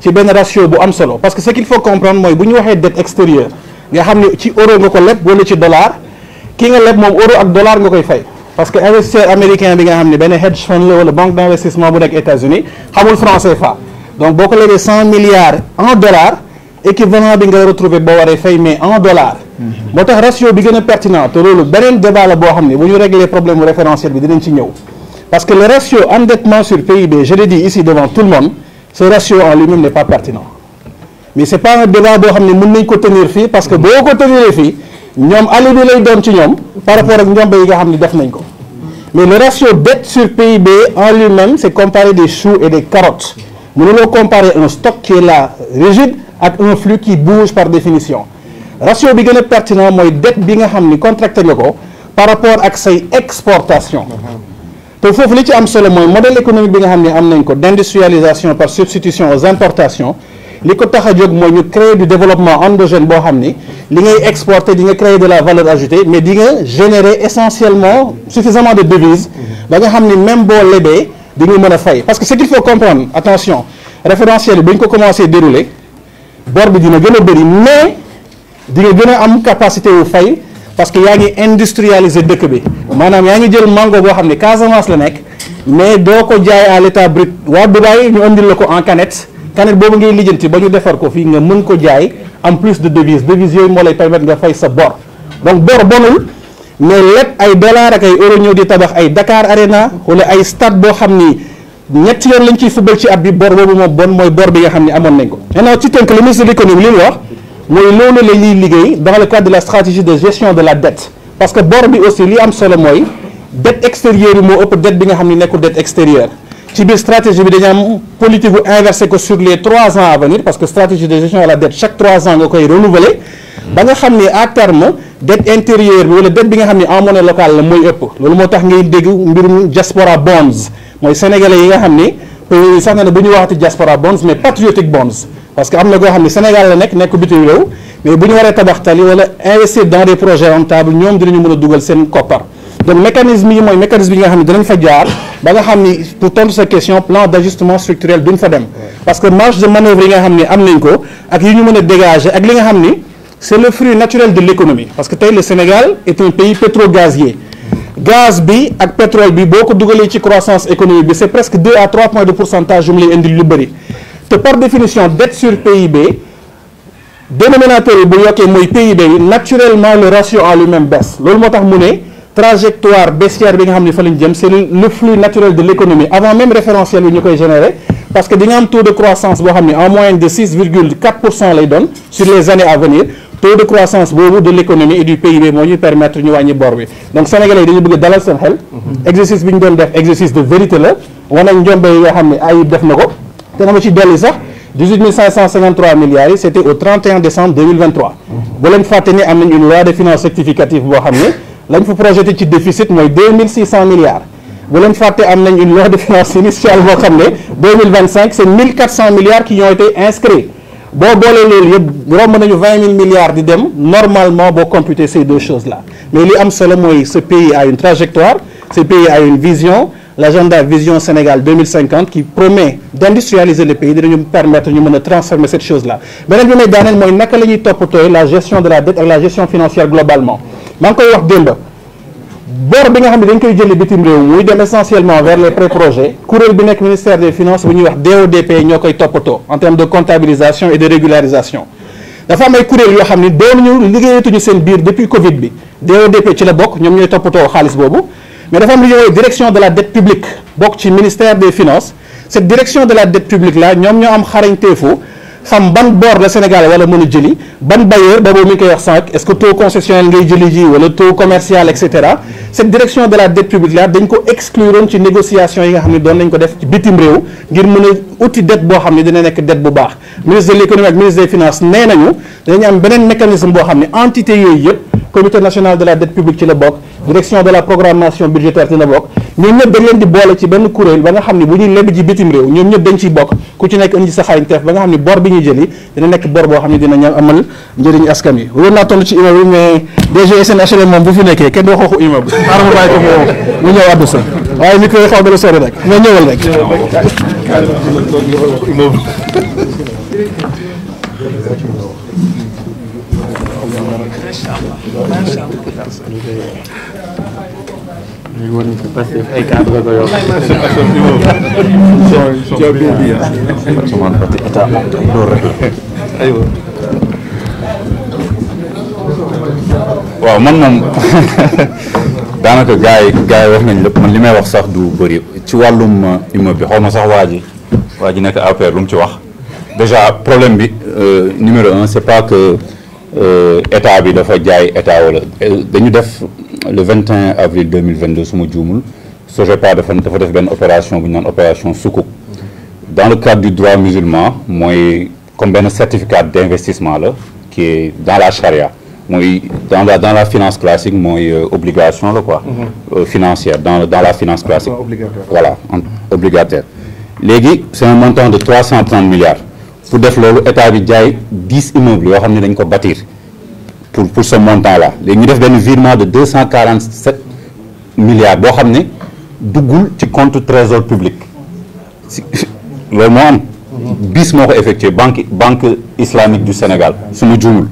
ci benn ratio bu am solo parce que ce qu'il faut comprendre mooy bu ñu waxee dette extérieure nga xam ne ci euro nga ko leb wala ci dollar ki nga leb moom euro ak dollar nga koy fay parce que investisseur américain bi nga xam ne benn hedge fund la wala banque d'investissement bu nekk États-Unis xamul franc CFA donc boo ko lebee 100 milliards en dollars équivalent bi nga retrouver boo waree fay mais en dollars moo tax ratio bi gën a pertinent te loolu beneen débat la boo xam ne bu ñu régler problème mu référentiel bi dinañ ci ñëw parce que le ratio endettement sur PIB je l'ai dit ici devant tout le monde ce ratio en lui-même n'est pas pertinent mais c'est pas un débat boo xam ne mën nañ ko tenir fii parce que boo ko tenir fii ñoom alibi lay doon ci ñoom par rapport ak njombe yi nga xam ne def nañ ko mais le ratio dette sur PIB en lui-même c'est comparer des choux et des carottes mënuloo comparer un stock qui est là rigide ak un flux qui bouge par définition ratio bi gën a pertinent mooy dette bi nga xam ni contracté nga ko par rapport ak say exportation te foofu li ci am solo mooy modèle économique bi nga xam ne am nañ ko d'industrialisation par substitution aux importations li ko tax a jóg mooy ñu créer du développement endogène boo xam ni li ngay exporter di nga créer de la valeur ajoutée mais di nga générer essentiellement suffisamment de devises ba nga xam ni même boo lebee di nga mën a fay parce que ce qu'il faut comprendre attention référentiel bi bu ñu ko commencé dérouler bor bi dina gën a bëri mais di nga gën a am capacité wu fay parce que yaa ngi industrialiser dëkk bi maanaam yaa ngi jël mango boo xam ne Casamance la nekk mais doo ko jaay à l'état brut waa Dubaï ñu andil la ko en canette boobu ngay lijjanti ba ñu defar ko fii nga mën ko jaay en plus de devise yooyu moo lay permettre nga fay sa bor donc bor bonul mais lépp ay dollars ak ay euro ñëw di tabax ay Dakar Arena wala ay stade boo xam ni ñetti yoon lañ ciy football ci at bi bor boobu moom bon mooy bor bi nga xam ne amoon nañ ko maintenant ci tënk le ministre de l'économie li mu wax mooy loolu la ñuy liggéey dans le cadre de la stratégie de gestion de la dette parce que bor bi aussi li am solo mooy dette extérieure yi moo ëpp dette bi nga xam ne nekkul dette extérieure ci biir stratégie bi dañu am politique bu inversé ko sur les 3 ans à venir parce que stratégie de gestion de la dette chaque 3 ans nga koy renouveler ba nga xam ne à terme dette intérieure bi wala dette bi nga xam ne en monnaie locale la mooy ëpp loolu moo tax ngay dégg mbirum diaspora bonds mooy sénégalais yi nga xam ni sax na ne bu ñu waxati diaspora bonds mais patriotic bonds parce que am na koo xam ne Sénégal la nekk bitim réew mais bu ñu waree tabax tali wala investir dans des projets rentables ñoom dinañu mën a dugal seen koppar donc mécanisme yi mooy mécanisme yi nga xam ne dinañ fa jaar ba nga xam ni pour tontu sa question plan d'ajustement structurel duñ fa dem parce que marge de manœuvre yi nga xam ne am nañ ko ak yi ñu mën a dégager ak li nga xam ni c'est le fruit naturel de l'économie parce que tey le Sénégal est un pays pétro-gazier gaz bi ak pétrole bi boo ko dugalee ci croissance économique bi c'est presque 2 à 3 points de pourcentage yu mu lay indil lu bëri te par définition dette sur PIB dénominateur yi bu yokkee mooy PIB yi naturellement le ratio en lui-même baisse loolu moo tax mu ne trajectoire baissière bi nga xam ne fa lañ jëm c'est le flux naturel de l'économie avant même référentiel bi ñu koy générer parce que di nga am taux de croissance boo xam ne en moyenne de 6,4% lay doon sur les années à venir taux de croissance boobu de l'économie et du PIB moo ñuy permettre ñu wàññi bor bi donc sénégalais yi dañu bëgg dalal seen xel exercice bi ñu doon def exercice de vérité la wane njombe yi nga xam ne Ayib def na ko te na ma ci dolli sax 18 553 milliards yi c'était au 31 décembre 2023 bu leen fàtte ni am nañ une loi de finances rectificative boo xam ne lañ fa projeté ci déficit mooy 2600 milliards bu leen fàtte am nañ une loi de finances initiale boo xam ne 2025 c'est 1400 milliards qui ont été inscrits boo boolee loolu yëpp romb nañu 20 000 milliards di dem normalement boo computer ces deux choses là mais li am solo mooy ce pays a une trajectoire ce pays a une vision l'agenda Vision Sénégal 2050 qui promet d'industrialiser le pays dinañu permettre ñu mën a transformer cette chose là beneen bi may daaneel mooy naka la ñuy toppatooy la gestion de la dette ak la gestion financière globalement maa ngi koy wax démb bor bi nga xam ne dañ koy jëlee bitim réew muy dem essentiellement vers les pré-projets kuréel bi nekk ministère des finances bu ñuy wax DODP ñoo koy toppatoo en termes de comptabilisation et de régularisation dafa am ay kuréel yoo xam ne doon ñu liggéeyatuñu seen biir depuis Covid bi DODP ci la bokk ñoom ñooy toppatoo xaalis boobu mais dafa am lu ñuy wax direction de la dette publique bokk ci ministère des finances cette direction de la dette publique là ñoom ñoo am xarañteefu xam ban bor la Sénégal wala mën a jëli ban bailleur boobu mi ngi koy wax sànq est-ce que taux concessionnel ngay jëli ji wala taux commercial et cetera cette direction de la dette publique là dañ ko excluroon ci négociation yi nga xam ne doon nañ ko def ci bitim réew ngir mën a uti dette boo xam ne dina nekk dette bu baax ministre de l'économie ak ministre des finances nee nañu dañu am beneen mécanisme boo xam ne entité yooyu yëpp comité national de la dette publique ci la bokk direction de la programmation budgétaire ci la bokk ñoom ñëpp dañ leen di boole ci benn kuréel ba nga xam ne bu ñuy leb ji bitim réew ñoom ñëpp dañ ciy bokk ku ci nekk indi sa xarañteef ba nga xam ne bor bi ñuy jëli dina nekk bor boo xam ne dina ñam amal njëriñ askan wi waroon naa toll ci immeuble mais DG SNHLM moom bu fi nekkee kenn du wax waxu immeuble xaaral ma bàyyi ko mu ñëw addu sa waaye mi koy xaw dala sori rek mais ñëwal rek waaw man moom daanaka gars yi wax nañ lépp man li may wax sax du bëri ci wàllum immeuble bi xaw ma sax waa ji nekk APR lu mu ci wax déjà problème bi numéro un c'est pas que état bi dafa jaay état wala dañu def le 21 avril 2022 su ma juumul SOGEPA dafa def benn opération bu ñu naan opération Sukuk dans le cadre du droit musulman mooy comme benn certificat d'investissement la qui est dans la charia mooy dans la finance classique mooy obligation la quoi financière dans la finance classique voilà obligataire léegi c'est un montant de 330 milliards pour def loolu état bi jaay 10 immeubles yoo xam ne dañ ko bâtir pour ce montant là léegi ñu def benn virement de 247 milliards boo xam ne duggul ci compte trésor public loolu moo am BIS moo ko effectué banque islamique du Sénégal su ma juumul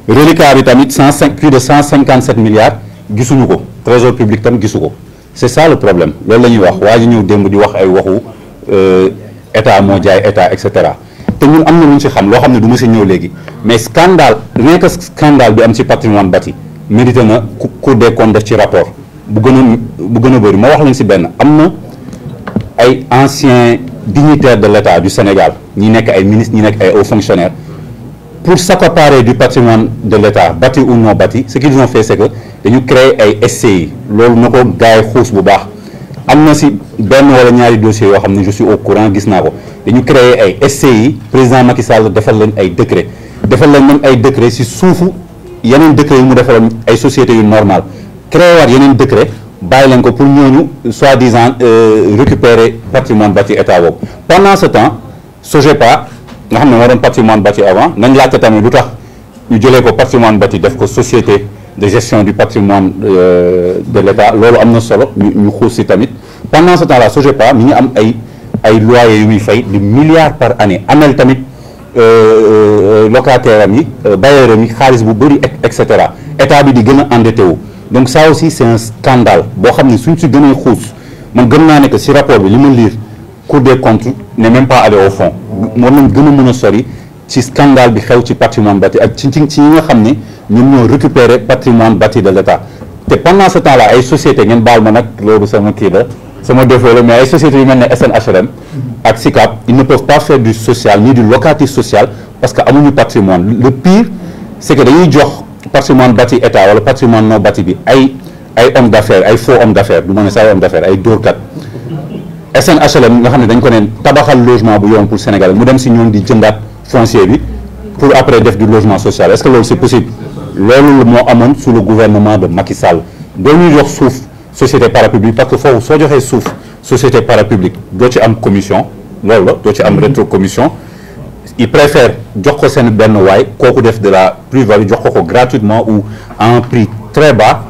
reliquat bi tamit plus de 157 milliards gisuñu ko trésor public tam gisu ko c'est ça le problème loolu la ñuy wax waa ji ñëw démb di wax ay waxu état moo jaay état et cetera te ñun am na lu ñu si xam loo xam ne du ma si ñëw léegi mais scandale rien que scandale bi am ci patrimoine bâti mérité na Cour des comptes def ci rapport bu gën a bëri ma wax leen si benn am na ay anciens dignitaires de l'État du Sénégal ñi nekk ay ministres ñi nekk ay hauts fonctionnaires pour s'accaparer du patrimoine de l'État bâti ou non bâti ce qu'ils ont fait c'est que dañu créer ay SCI loolu na ko gars yi xuus bu baax am na si benn wala ñaari dossiers yoo xam ne je suis au courant gis naa ko dañu créer ay SCI président Macky Sall defal leen ay décret si suufu yeneen décret yu mu defaloon ay sociétés yu normal créé waat yeneen décret bàyyi leen ko pour ñooñu soi-disant récupérer patrimoine bâti état boobu pendant ce temps SOGEPA nga xam ne moo doon patrimoine bâti avant nañ laajte tamit lu tax ñu jëlee ko patrimoine bâti def ko société de gestion du patrimoine de l'État loolu am na solo ñu xuus si tamit pendant ce temps là SOGEPA mi ngi am ay loyers yu muy fay de milliards par année amel tamit locataire am yi bailleur am yi xaalis bu bëri et cetera état bi di gën a endetté wu donc ça aussi c'est un scandale boo xam ne suñ si gënee xuus man gëm naa ne que si rapport bi li ma lire Cour des comptes n'est même pas allé au fond moo nañ gën a mën a sori ci scandale bi xew ci patrimoine bâti ak ci ñi nga xam ne ñun ñoo récupérer patrimoine bâti de l'État te pendant ce temps là ay sociétés ngeen baal ma nag loolu sama kii la sama défaut la mais ay sociétés yu mel ne SNHLM ak SICAP ils ne peuvent pas faire du social ni du locatif social parce que amuñu patrimoine le pire c'est que dañuy jox patrimoine bâti état wala patrimoine non bâti bi ay hommes d'affaires ay faux hommes d'affaires du ma ne sax ay hommes d'affaires ay dóorkat SNHLM nga xam ne dañ ko neen tabaxal logement bu yomb pour Sénégal mu dem si ñoom di jëndaat foncier bi pour après def du logement social est-ce que loolu c'est possible loolu moo amoon sous le gouvernement de Macky Sall doo ñu jox suuf société parapublique parce que foofu soo joxee suuf société parapublique doo ci am commission loolu la doo ci am rétrocommission ils préfèrent jox ko seen benn waay kooku def de la plus-value jox ko gratuitement ou à un prix très bas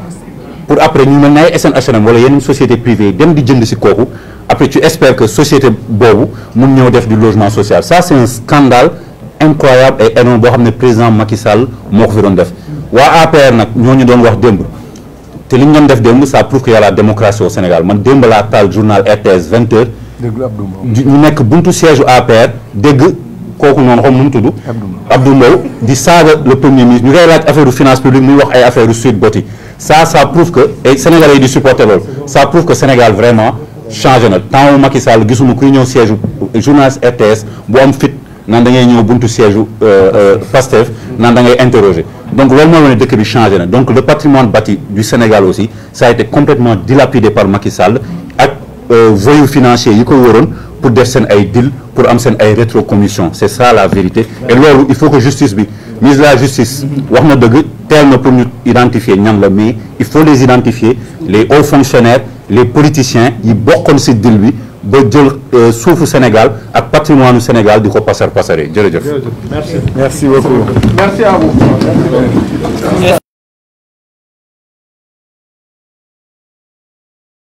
pour après ñu mel ne ay SNHLM wala yeneen société privée dem di jënd si kooku après tu espères que société boobu mun ñëw def du logement social ça c'est un scandale incroyable et énorme boo xam ne président Macky Sall moo ko fi doon def waa APR nag ñooñu doon wax démb te li ñu doon def démb ça prouve qu'il y a la démocratie au Sénégal man démb laa taal journal RTS 20h ñu nekk buntu siège APR dégg kooku noonu xam nu mu tudd Abdou Mbow di saaga le premier ministre ñu koy laaj affaire du finance publique muy wax ay affaire du Sweet Beauty ça prouve que et Sénégalais yi di supporter loolu ça prouve que Sénégal vraiment changé na temps Macky Sall gisuma kuy ñëw siège journaliste RTS bu am fit naan da ngay ñëw buntu siège Pastef naan da ngay interroger donc loolu moo wane dëkk bi changé na donc le patrimoine bâti du Sénégal aussi ça a été complètement dilapidé par Macky Sall ak voyous financiers yi ko wóoroon pour def seen ay deal pour am seen ay rétrocommission c'est ça la vérité et loolu il faut que justice bi ministre de la justice wax na dëgg teel na pour ñu identifier ñan la mais il faut les identifier les hauts fonctionnaires les politiciens yi bokkoon ci deal bi ba jël suufu Sénégal ak patrimoine du Sénégal di ko passer jërëjëf. Merci beaucoup. Merci à vous.